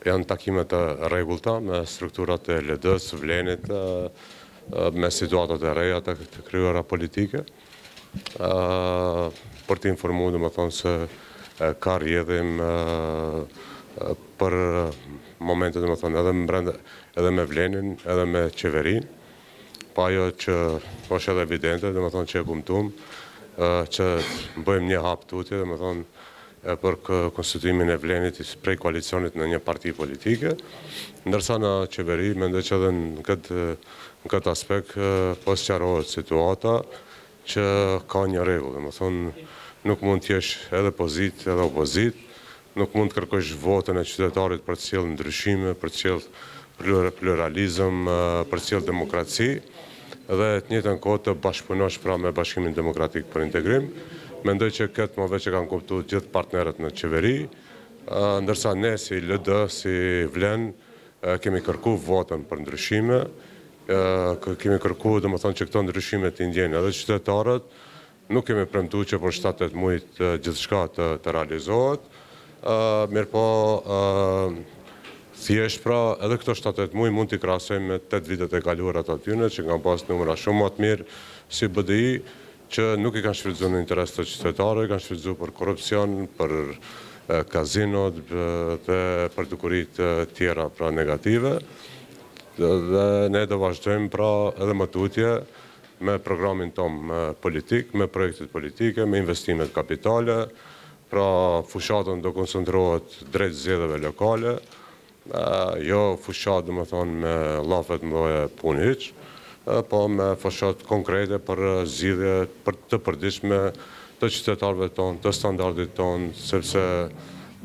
Janë takime të rregullta me strukturat e LD-së, VLEN-it, me situatat e reja të krijuara politike, për të informu, domethënë se ka rrjedhim për momente, domethënë, edhe mbrenda, edhe me VLEN-in, edhe me qeverinë. Po ajo që është edhe evidente, domethënë që e kumtum, që bëjmë një hap tutje, domethënë, për konstituimin e VLEN-it prej koalicionit në një parti politike, ndërsa në qeveri mendoj që edhe në këtë në këtë aspekt po sqarohet situata që ka një rregull, domethënë nuk mund të jesh edhe pozitë edhe opozitë, nuk mund të kërkosh votën e qytetarit për të sjellë ndryshime, për të sjellë pluralizëm, për të sjellë demokraci, dhe të njëjtën kohë të bashkëpunosh pra me Bashkimin Demokratik për Integrim. Mendoj që këtë më veç e kanë kuptuar gjithë partnerët në qeveri, ndërsa ne si LD, si VLEN, kemi kërku votën për ndryshime, kemi kërku domethënë që këto ndryshime t'i ndjejnë edhe qytetarët, nuk kemi premtu që për 7-8 muaj gjithçka të, të realizohet, mirëpo thjesht pra edhe këto 7-8 muaj mund t'i krahasojmë me 8 vitet e kaluara të atyne që kanë pas numra shumë më të mirë si BDI, që nuk i kanë shfrytëzuar në interes të qytetarëve, i kanë shfrytëzuar për korrupsion, për kazinot dhe për dukuritë tjera pra negative. Dhe ne do vazhdojmë pra edhe më tutje me programin tonë politik, me projektet politike, me investimet kapitale, pra fushatën do koncentrohet drejt zgjedhjeve lokale, jo fushatë domethënë me llafe të mëdha punë hiç, po me fushatë konkrete për zgjidhje për të përditshme të qytetarëve tonë, të standardit tonë, sepse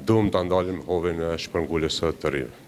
duam ta ndalim hovin e shpërnguljes së të rinjve.